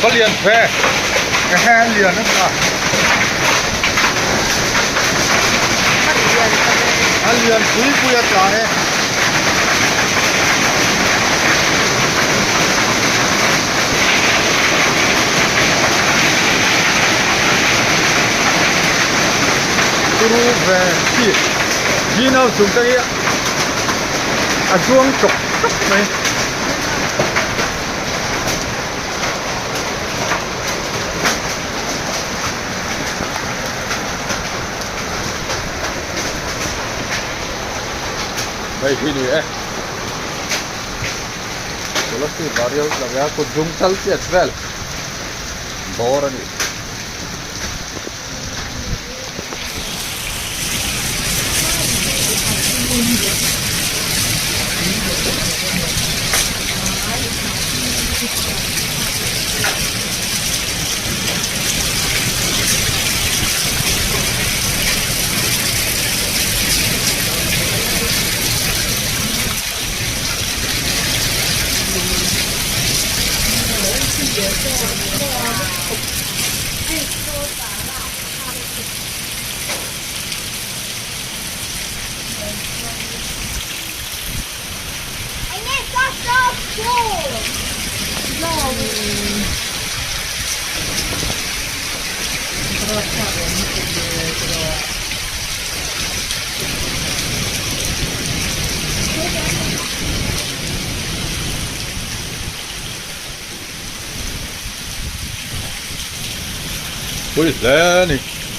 va lian ve ehe lian a tla a lian pui pui a tla e. Turu ve chi green house chung te hi a zuang chawk chawk mai. Hei hi ni e Kolasib varial tla kut zum chal chiat vel bawr a ni. Pui hle a ni.